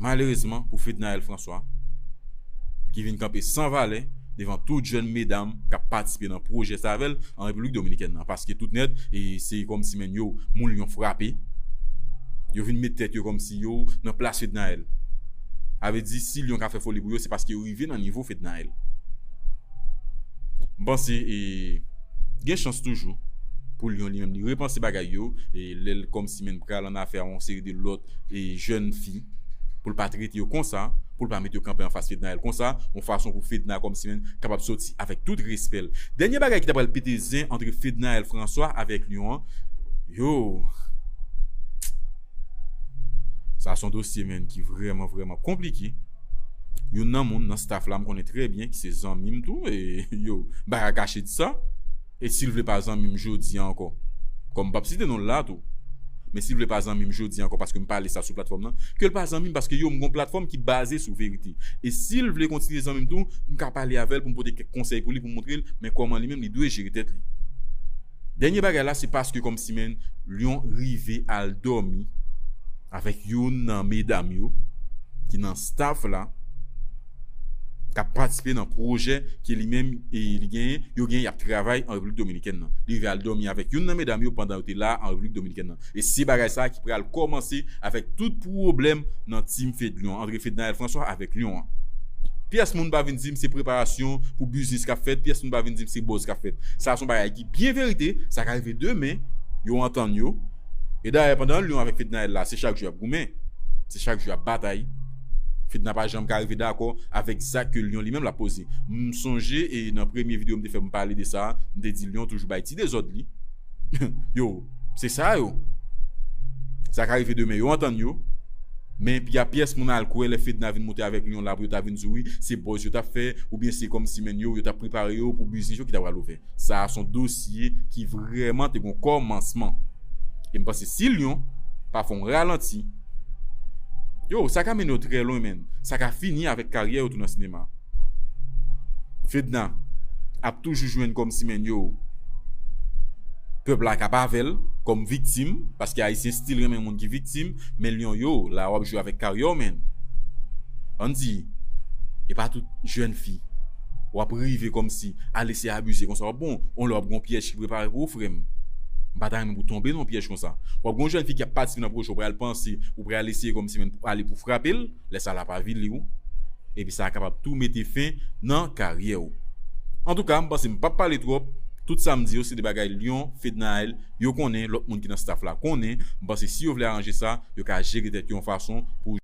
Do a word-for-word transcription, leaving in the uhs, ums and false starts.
Malerezman pou Fednaelle François, ki vin kanpe san valè devan tout jèn medam k ap patisipe nan pwojè sa avè l an Repiblik Dominikèn nan. Paske tout nèt, e se kòmsi menm yo, moun Lyon frape. Yo vin met tèt yo kòmsi yo nan plas Fednaelle. Sa vle di, si Lyon ka fè foli pou yo, se paske yo rive nan nivo Fednaelle. M panse, e, gen chans toujou pou Lyon li menm li repanse bagay yo, e lè l kòmsi menm pral an afè a yon seri de lòt, e, jèn fi, pou l pa trete yo konsa, pou l pa met yo kanpe anfas Fednaelle konsa, yon fason pou Fedna kòmsi menm kapab soti avèk tout respè l. Dènye bagay ki ta pral pete zen ant Fednaelle François avèk Lyon an, yo, sa se yon dosye, menm, ki vrèman, vrèman konplike. Youn nan moun nan staff la, m konnen trè byen ki se zanmi m tou, e yo, m pa ka kache di sa. E si l vle pa zanmi m jodi a ankò, kòm m p ap site non l la tou, men si l vle pa zanmi m jodi a ankò paske m pale sa sou platfòm nan, ke l pa zanmi m, paske yo, m gon platfòm ki baze sou verite. E si l vle kontinye zanmi m tou, m ka pale avè l pou m pote kèk konsèy pou li, pou m montre l men kòman li menm li dwe jere tèt li. Dènye bagay la, se paske kòmsi menm Lyon rive al dòmi avèk youn nan medam yo ki nan staff la, k ap patisipe nan pwojè ke li menm e li genyen, yo genyen, y ap travay an Repiblik Dominikèn nan. Li rive al dòmi avèk youn nan medam yo pandan yo te la an Repiblik Dominikèn nan. E se bagay sa a ki pral kòmanse avèk tout pwoblèm nan team Fed Lyon, ant Fednaelle François avèk Lyon an. Pyès moun pa vin di m se preparasyon pou biznis k ap fèt, pyès moun pa vin di m se buzz k ap fèt. Sa se yon bagay ki byen verite, sa ka rive demen, yo antann yo. E dayè, pandan Lyon avèk Fednaelle la, se chak jou y ap goumen. Se chak jou y ap batay. Fedna pa janm ka rive dakò avèk zak ke Lyon li menm l ap poze. M sonje, e nan premye videyo m te fè, m pale de sa, m te di Lyon toujou bay ti dezòd li. Yo, se sa yo. Sa ka rive demen, yo antann yo. Men pi a pyès moun al kwè lè Fedna vin monte avèk Lyon la pou yo ta vin di wi, se buzz yo t ap fè, oubyen se kòmsi menm yo, yo t ap prepare yo pou biznis yo ki ta pral ouvè. Sa a se yon dosye ki vrèman te gon kòmansman. E m panse si Lyon pa fè yon ralanti, yo, sa ka mennen yo trè lwen, menm. Sa ka fini avèk karyè yo tou nan sinema. Fedna ap toujou jwenn kòmsi menm yo, pèp la k ap avè l kòm viktim, paske Ayisyen still renmen moun ki viktim, men Lyon yo, la w ap jwe avèk karyè w, menm. Ann di, e pa tout jèn fi w ap rive kòmsi al eseye abize konsa. W ap bon, yon lè w ap gon pyèj ki prepare pou ou, frè m. M pa ta renmen pou w tonbe nan yon pyèj konsa. W ap gon jèn fi ki ap patisipe nan pwojè, w pral panse, ou pral eseye kòmsi menm ale pou frape l, lè sa l ap avili w. Epi sa kapab tou mete fen nan karyè w. Antouka, m panse m p ap pale twòp. Tout sa m di yo, se de bagay Lyon, Fednaelle, yo konnen, lòt moun ki nan staff la konnen. M panse si yo vle aranje sa, yo ka jere tèt yo yon fason pou